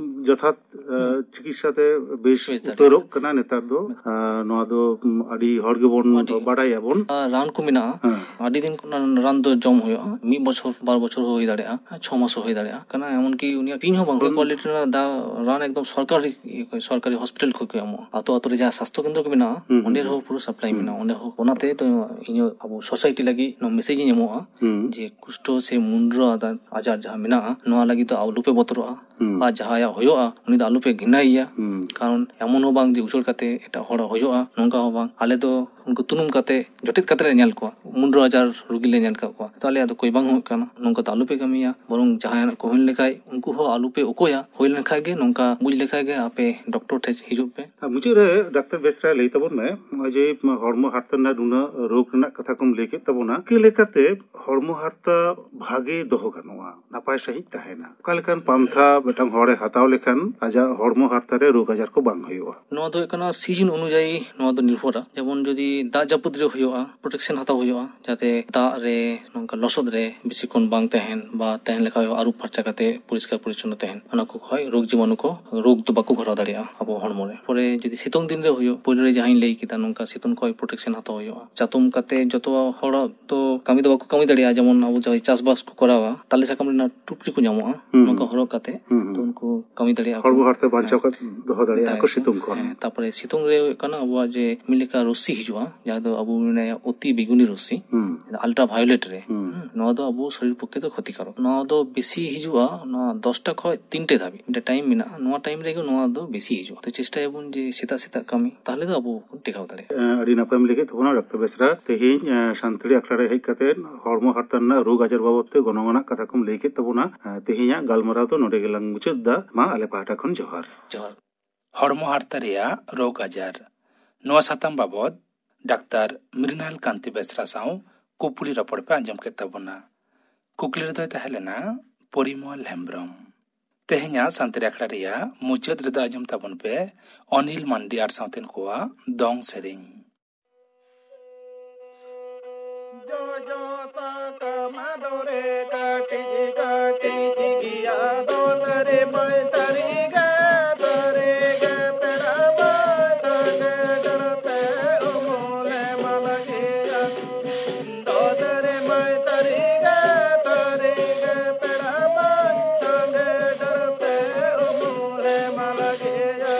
ᱡᱚᱛᱷᱟᱛ, ᱟ, ᱦᱩᱸ᱾ ᱪᱤᱠᱤᱛᱥᱟ ᱛᱮ ᱵᱮᱥ ᱵᱮᱥ ᱫᱟᱲᱮᱭᱟᱜᱼᱟ᱾ ᱩᱛᱟᱹᱨᱚᱜ ᱠᱟᱱᱟ ᱱᱮᱛᱟᱨ ᱫᱚ᱾ ᱦᱩᱸ᱾ ᱟ, ᱱᱚᱣᱟ ᱫᱚ, ᱩᱢ, ᱟᱹᱰᱤ ᱦᱚᱲ ᱜᱮᱵᱚᱱ ᱟᱹᱰᱤ ᱵᱟᱰᱟᱭᱟᱵᱚᱱ᱾ ᱟ, ᱨᱟᱱ ᱠᱚ ᱢᱮᱱᱟᱜᱼᱟ᱾ ᱦᱮᱸ᱾ ᱟᱹᱰᱤ ᱫᱤᱱ ᱠᱷᱚᱱ ᱨᱟᱱ ᱫᱚ ᱡᱚᱢ ᱦᱩᱭᱩᱜᱼᱟ᱾ ᱢᱤᱫ ᱵᱚᱪᱷᱚᱨ, ᱵᱟᱨ ᱵᱚᱪᱷᱚᱨ ᱦᱚᱸ ᱦᱩᱭ ᱫᱟᱲᱮᱭᱟᱜᱼᱟ, ᱪᱷᱚ ᱢᱟᱥ ᱦᱚᱸ ᱦᱩᱭ ᱫᱟᱲᱮᱭᱟᱜᱼᱟ᱾ ᱠᱟᱱᱟ ᱮᱢᱚᱱᱠᱤ ᱩᱱᱤᱭᱟᱜ ᱠᱤᱨᱤᱧ ᱦᱚᱸ ᱵᱟᱝ ᱦᱩᱭᱩᱜᱼᱟ᱾ ᱦᱩᱸ᱾ ᱠᱳᱣᱟᱞᱤᱴᱤ ᱨᱮᱱᱟᱜ ᱫᱟ-, ᱨᱟᱱ ᱮᱠᱫᱚᱢ ᱥᱚᱨᱠᱟᱨᱤ, ᱥᱚᱨᱠᱟᱨᱤ ᱦᱚᱥᱯᱤᱴᱟᱞ ᱠᱷᱚᱱ ᱠᱚ ᱮᱢᱚᱜᱼᱟ᱾ ᱟᱛᱳ ᱟᱛᱳ ᱨᱮ ᱡᱟᱦᱟᱸ ᱥᱟᱥᱛᱷᱚ ᱠᱮᱱᱫᱨᱚ ᱠᱚ ᱢᱮᱱᱟᱜᱼᱟ, ᱦᱩᱸ, ᱚᱸᱰᱮ ᱦᱩᱸ, ᱨᱮᱦᱚᱸ ᱦᱩᱸ᱾ ᱯᱩᱨᱟᱹ ᱥᱟᱯᱞᱟᱭ ᱦᱩᱸ᱾ ᱢᱮᱱᱟᱜᱼᱟ᱾ ᱚᱸᱰᱮ ᱦᱚᱸ, ᱚᱱᱟᱛᱮ ᱛᱚ ᱤᱧᱟᱹᱜ ᱟᱵᱚ ᱥᱳᱥᱟᱭᱴᱤ ᱞᱟᱹᱜᱤᱫ ᱱᱚᱣᱟ ᱢᱮᱥᱮᱡᱽ ᱤᱧ ᱮᱢᱚᱜᱼᱟ, ᱦᱩᱸ᱾ ᱡᱮ ᱠᱩᱥᱴᱷᱚ ᱥᱮ ᱢᱩᱱᱰᱨᱚ ᱟᱫᱟ-, ᱟᱡᱟᱨ ᱡᱟᱦᱟᱸ ᱢᱮᱱᱟᱜᱼᱟ, ᱱᱚᱣᱟ ᱞᱟᱹᱜᱤᱫ ᱫᱚ ᱟᱞᱚᱯᱮ ᱵᱚᱛᱚᱨᱚᱜᱼᱟ᱾ ᱦᱩᱸ᱾ ᱟᱨ ᱡᱟᱦᱟᱸᱭᱟᱜ ᱦᱩᱭᱩᱜᱼᱟ, ᱩᱱᱤ ᱫᱚ ᱟᱞᱚᱯᱮ ᱜᱷᱤᱱᱟᱹᱭᱮᱭᱟ᱾ ᱦᱩᱸ᱾ ᱠᱟᱨᱚᱱ ᱮᱢᱚᱱ ᱦᱚᱸ ᱵᱟᱝ ᱡᱮ ᱩᱪᱟᱹᱲ ᱠᱟᱛᱮ ᱮᱴᱟᱜ ᱦᱚᱲᱟᱜ ᱦᱩᱭᱩᱜᱼᱟ, ᱱᱚᱝᱠᱟ ᱦᱚᱸ ᱵᱟᱝ᱾ ᱟᱞᱮ ᱫᱚ ᱩᱱᱠᱩ ᱛᱩᱱᱩᱢ ᱠᱟᱛᱮ, ᱡᱚᱴᱮᱫ ᱠᱟᱛᱮ ᱞᱮ ᱧᱮᱞ ᱠᱚᱣᱟ᱾ ᱢᱩᱱᱰᱨᱟᱹ ᱟᱡᱟᱨ ᱨᱩᱜᱤ ᱞᱮ ᱧᱮᱞ ᱟᱠᱟᱫ ᱠᱚᱣᱟ᱾ ᱛᱚ ᱟᱞᱮᱭᱟᱜ ᱫᱚ ᱠᱚᱭ ᱵᱟᱝ ᱦᱩᱭᱩᱜ ᱠᱟᱱᱟ, ᱱᱚᱝᱠᱟ ᱫᱚ ᱟᱞᱚᱯᱮ ᱠᱟᱹᱢᱤᱭᱟ᱾ ᱵᱚᱨᱚᱝ ᱡᱟᱦᱟᱸᱭᱟᱜ ᱠᱚ ᱦᱩᱭ ᱞᱮᱱᱠᱷᱟᱡ, ᱩᱱᱠᱩ ᱦᱚᱸ ᱟᱞᱚᱯᱮ ᱚᱠᱚᱭᱟ᱾ ᱦᱩᱭ ᱞᱮᱱᱠᱷᱟᱡ ᱜᱮ, ᱱᱚᱝᱠᱟ ᱵᱩᱡᱽ ᱞᱮᱠᱷᱟᱡ ᱜᱮ ᱟᱯᱮ ᱰᱚᱠᱴᱚᱨ ᱴᱷᱮᱡ ᱦᱤᱡᱩᱜ ᱯᱮ᱾ ᱟᱨ ᱢᱩᱪᱟᱹᱫ ᱨᱮ ᱰᱟᱠᱛᱟᱨ ᱵᱮᱥᱨᱟ ᱞᱟᱹᱭ ᱛᱟᱵᱚᱱ ᱢᱮ, ᱱᱚᱜᱼᱚᱭ ᱡᱮ ᱦᱚᱲᱢᱚ ᱦᱟᱨᱛᱟ ᱨᱮᱱᱟᱜ ᱱᱩᱱᱟᱹᱜ ᱨᱳᱜᱽ ᱨᱮᱱᱟᱜ ᱠᱟᱛᱷᱟ ᱠᱚᱢ ᱞᱟᱹᱭ ᱠᱮᱫ ᱛᱟᱵᱚᱱᱟ, ᱪᱤᱠᱟᱹ ᱞᱮᱠᱟᱛᱮ ᱦᱚᱲᱢᱚ ᱦᱟᱨᱛᱟ ᱵᱷᱟᱜᱮ ᱫᱚᱦᱚ ᱜᱟᱱᱚᱜᱼᱟ, ᱱᱟᱯᱟᱭ ᱥᱟᱺᱦᱤᱡ ᱛᱟᱦᱮᱱᱟ? ᱚᱠᱟ ᱞᱮᱠᱟᱱ ᱯᱟᱱᱛᱷᱟ ᱢᱤᱫᱴᱟᱝ ᱦᱚᱲᱮ ᱦᱟᱛᱟᱣ ᱞᱮᱠᱷᱟᱱ ᱟᱡᱟᱜ ᱦᱚᱲᱢᱚ ᱦᱟᱨᱛᱟ ᱨᱮ ᱨᱳᱜᱽ ᱟᱡᱟᱨ ᱠᱚ ᱵᱟᱝ ᱦᱩᱭᱩᱜᱼᱟ? ᱱᱚᱣᱟ ᱫᱚ ᱦᱩᱭᱩᱜ ᱠᱟᱱᱟ ᱥᱤᱡᱤᱱ ᱚᱱᱩᱡᱟᱭᱤ ᱱᱚᱣᱟ ᱫᱚ ᱱᱤᱨᱵᱷᱚᱨᱟ᱾ ᱡᱮᱢᱚᱱ ᱡᱩᱫᱤ ᱫᱟᱜ ᱡᱟᱹᱯᱩᱫ ᱨᱮ ᱦᱩᱭᱩᱜᱼᱟ, ᱯᱨᱚᱴᱮᱠᱥᱚᱱ ᱦᱟᱛᱟᱣ ᱦᱩᱭᱩᱜᱼᱟ, ᱡᱟᱛᱮ ᱫᱟᱜ ᱨᱮ, ᱱᱚᱝᱠᱟ ᱞᱚᱥᱚᱫ ᱨᱮ ᱵᱮᱥᱤ ᱠᱷᱚᱱ ᱵᱟᱝ ᱛᱟᱦᱮᱱ, ᱵᱟ ᱛᱟᱦᱮᱱ ᱞᱮᱠᱷᱟᱱ ᱟᱹᱨᱩᱵ ᱯᱷᱟᱨᱪᱟ ᱠᱟᱛᱮ ᱯᱚᱨᱤᱥᱠᱟᱨ ᱯᱚᱨᱤᱪᱷᱚᱱᱱᱚ ᱛᱟᱦᱮᱱ᱾ ᱚᱱᱟ ᱠᱚ ᱠᱷᱚᱱ ᱨᱳᱜᱽ ᱡᱤᱵᱟᱱᱩ ᱠᱚ, ᱨᱳᱜᱽ ᱫᱚ ᱵᱟᱠᱚ ᱜᱷᱚᱨᱟᱣ ᱫᱟᱲᱮᱭᱟᱜᱼᱟ ᱟᱵᱚ ᱦᱚᱲᱢᱚ ᱨᱮ᱾ ᱯᱚᱨᱮ ᱡᱩᱫᱤ ᱥᱤᱛᱩᱝ ᱫᱤᱱ ᱨᱮ ᱦᱩᱭᱩᱜ, ᱯᱳᱭᱞᱳ ᱨᱮ ᱡᱟᱦᱟᱸᱧ ᱞᱟᱹᱭ ᱠᱮᱫᱟ, ᱱᱚᱝᱠᱟ ᱥᱤᱛᱩᱝ ᱠᱷᱚᱱ ᱯᱨᱚᱴᱮᱠᱥᱚᱱ ᱦᱟᱛᱟᱣ ᱦᱩᱭᱩᱜᱼᱟ᱾ ᱪᱟᱛᱚᱢ ᱠᱟᱛᱮ ᱡᱚᱛᱚ ᱦᱚᱲ ᱫᱚ ᱠᱟᱹᱢᱤ ᱫᱚ ᱵᱟᱠᱚ ᱠᱟᱹᱢᱤ ᱫᱟᱲᱮᱭᱟᱜᱼᱟ᱾ ᱡᱮᱢᱚᱱ ᱟᱵᱚ ᱡᱟᱦᱟᱸᱭ ᱪᱟᱥᱵᱟᱥ ᱠᱚ ᱠᱚᱨᱟᱣᱟ, ᱛᱟᱞᱮ ᱥᱟᱠᱟᱢ ᱨᱮᱱᱟᱜ ᱴᱩᱯᱨᱤ ᱠᱚ ᱧᱟᱢᱚᱜᱼᱟ, ᱦᱩᱸ, ᱱᱚᱝᱠᱟ ᱦᱩᱸ᱾ ᱦᱚᱨᱚᱜ ᱠᱟᱛᱮ ᱦᱩᱸ, ᱦᱩᱸ᱾ ᱛᱚ ᱩᱱᱠᱩ ᱠᱟᱹᱢᱤ ᱫᱟᱲᱮᱭᱟᱜᱼᱟ ᱠᱚ᱾ ᱦᱚᱲᱢᱚ ᱦᱟᱨᱛᱟ ᱵᱟᱧᱪᱟᱣ ᱦᱮᱸ᱾ ᱠᱟᱛᱮ ᱫᱚᱦᱚ ᱫᱟᱲᱮᱭᱟᱜᱼᱟ ᱠᱚ ᱫᱟᱲᱮᱭᱟᱜᱼᱟ᱾ ᱥᱤᱛᱩᱝ ᱠᱷᱚᱱ᱾ ᱦᱮᱸ, ᱛᱟᱯᱚᱨᱮ ᱥᱤᱛᱩᱝ ᱨᱮ ᱦᱩᱭᱩᱜ ᱠᱟᱱᱟ ᱟᱵᱚᱣᱟᱜ ᱡᱮ ᱢᱤᱫ ᱞᱮᱠᱟ ᱨᱚᱥᱥᱤ ᱦᱤᱡᱩᱜᱼᱟ, ᱡᱟᱦᱟᱸ ᱫᱚ ᱟᱵᱚ ᱢᱮᱱᱟ ᱚᱛᱤ ᱵᱮᱜᱩᱱᱤ ᱨᱚᱥᱥᱤ, ᱦᱩᱸ᱾ ᱟᱞᱴᱨᱟ ᱵᱷᱟᱭᱳᱞᱮᱴ ᱨᱮ᱾ ᱦᱩᱸ᱾ ᱦᱩᱸ, ᱱᱚᱣᱟ ᱫᱚ ᱟᱵᱚ ᱥᱚᱨᱤᱨ ᱯᱚᱠᱠᱷᱮ ᱫᱚ ᱠᱷᱚᱛᱤᱠᱟᱨᱚᱠ᱾ ᱱᱚᱣᱟ ᱫᱚ ᱵᱮᱥᱤ ᱦᱤᱡᱩᱜᱼᱟ ᱱᱚᱣᱟ ᱫᱚᱥᱴᱟ ᱠᱷᱚᱱ ᱛᱤᱱᱴᱮ ᱫᱷᱟᱹᱵᱤᱡ, ᱢᱤᱫᱴᱮᱱ ᱴᱟᱭᱤᱢ ᱢᱮᱱᱟᱜᱼᱟ, ᱱᱚᱣᱟ ᱴᱟᱭᱤᱢ ᱨᱮᱜᱮ ᱱᱚᱣᱟ ᱫᱚ ᱵᱮᱥᱤ ᱦᱤᱡᱩᱜᱼᱟ᱾ ᱛᱚ ᱪᱮᱥᱴᱟᱭᱟᱵᱚᱱ ᱡᱮ ᱥᱮᱛᱟᱜ ᱥᱮᱛᱟᱜ ᱠᱟᱹᱢᱤ, ᱛᱟᱦᱚᱞᱮ ᱫᱚ ᱟᱵᱚ ᱵᱚᱱ ᱴᱮᱠᱟᱣ ᱫᱟᱲᱮᱭᱟᱜᱼᱟ᱾ ᱮᱸ, ᱟᱹᱰᱤ ᱱᱟᱯᱟᱭᱮᱢ ᱞᱟᱹᱭ ᱠᱮᱫ ᱛᱟᱵᱚᱱᱟ ᱰᱟᱠᱛᱟᱨ ᱵᱮᱥᱨᱟ᱾ ᱛᱮᱦᱮᱧ, ᱮᱸ, ᱥᱟᱱᱛᱟᱲᱤ ᱟᱠᱷᱲᱟ ᱨᱮ ᱦᱮᱡ ᱠᱟᱛᱮ ᱦᱚᱲᱢᱚ ᱦᱟᱨᱛᱟ ᱨᱮᱱᱟᱜ ᱨᱳᱜᱽ ᱟᱡᱟᱨ ᱵᱟᱵᱚᱫ ᱛᱮ ᱜᱚᱱᱚᱝ ᱟᱱᱟᱜ ᱠᱟᱛᱷᱟ ᱠᱚᱢ ᱞᱟᱹᱭ ᱠᱮᱫ ᱛᱟᱵᱚᱱᱟ᱾ ᱮᱸ, ᱛᱮᱦᱮᱧᱟᱜ ᱜᱟᱞᱢᱟᱨᱟᱣ ᱫᱚ ᱱᱚᱰᱮ ᱜᱮᱞᱟᱝ ᱢᱩᱪᱟᱹᱫ ᱮᱫᱟ᱾ ᱢᱟ ᱟᱞᱮ ᱯᱟᱦᱴᱟ ᱠᱷᱚᱱ ᱡᱚᱦᱟᱨ᱾ ᱡᱚᱦᱟᱨ᱾ ᱦᱚᱲᱢᱚ ᱦᱟᱨᱛᱟ ᱨᱮᱭᱟᱜ ᱨᱳᱜᱽ ᱟᱡᱟᱨ, ᱱᱚᱣᱟ ᱥᱟᱛᱟᱢ ᱵᱟᱵᱚᱫ ᱰᱟᱠᱛᱟᱨ ᱢᱨᱤᱱᱟᱞ ᱠᱟᱱᱛᱤ ᱵᱮᱥᱨᱟ ᱥᱟᱶ ᱠᱩᱯᱩᱞᱤ ᱨᱚᱯᱚᱲ ᱯᱮ ᱟᱸᱡᱚᱢ ᱠᱮᱫ ᱛᱟᱵᱚᱱᱟ᱾ ᱠᱩᱠᱞᱤ ᱨᱮᱫᱚᱭ ᱛᱟᱦᱮᱸ ᱞᱮᱱᱟ ᱯᱚᱨᱤᱢᱚᱞ ᱦᱮᱢᱵᱽᱨᱚᱢ᱾ ᱛᱮᱦᱮᱧᱟᱜ ᱥᱟᱱᱛᱟᱲᱤ ᱟᱠᱷᱲᱟ ᱨᱮᱭᱟᱜ ᱢᱩᱪᱟᱹᱫ ᱨᱮᱫᱚ ᱟᱸᱡᱚᱢ ᱛᱟᱵᱚᱱ ᱯᱮ ᱚᱱᱤᱞ ᱢᱟᱱᱰᱤ ᱟᱨ ᱥᱟᱶᱛᱮᱱ ᱠᱚᱣᱟᱜ ᱫᱚᱝ ᱥᱮᱨᱮᱧ᱾ ᱡᱚᱡᱚ ᱥᱟᱠᱟᱢ ᱫᱚᱨᱮ ᱠᱟᱹᱴᱤᱡ ᱠᱟᱹᱴᱤᱡ ᱜᱮᱭᱟ, ᱫᱚᱥᱨᱮ ᱢᱟᱹᱭ ᱥᱟᱹᱨᱤ ᱜᱮ, ᱥᱟᱹᱨᱤ ᱜᱮ ᱯᱮᱲᱟ ᱢᱟᱹᱭ ᱥᱟᱸᱜᱮ ᱰᱟᱨᱛᱮ ᱩᱢᱩᱞᱮ ᱢᱟᱞᱟ ᱜᱮᱭᱟ᱾ ᱫᱚᱥᱨᱮ ᱢᱟᱹᱭ ᱥᱟᱹᱨᱤ ᱜᱮ, ᱥᱟᱹᱨᱤ ᱜᱮ ᱯᱮᱲᱟ ᱢᱟᱹᱭ ᱥᱟᱸᱜᱮ ᱰᱟᱨᱛᱮ ᱩᱢᱩᱞᱮ ᱢᱟᱞᱟ ᱜᱮᱭᱟ᱾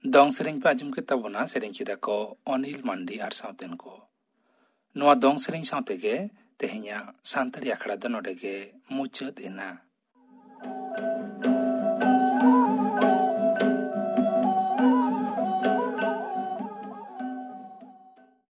ᱫᱚᱝ ᱥᱮᱨᱮᱧ ᱯᱮ ᱟᱸᱡᱚᱢ ᱠᱮᱫ ᱛᱟᱵᱚᱱᱟ, ᱥᱮᱨᱮᱧ ᱠᱮᱫᱟ ᱠᱚ ᱚᱱᱤᱞ ᱢᱟᱱᱰᱤ ᱟᱨ ᱥᱟᱶᱛᱮᱱ ᱠᱚ᱾ ᱱᱚᱣᱟ ᱫᱚᱝ ᱥᱮᱨᱮᱧ ᱥᱟᱶ ᱛᱮᱜᱮ ᱛᱮᱦᱮᱧᱟᱜ ᱥᱟᱱᱛᱟᱲᱤ ᱟᱠᱷᱲᱟ ᱫᱚ ᱱᱚᱰᱮ ᱜᱮ ᱢᱩᱪᱟᱹᱫ ᱮᱱᱟ᱾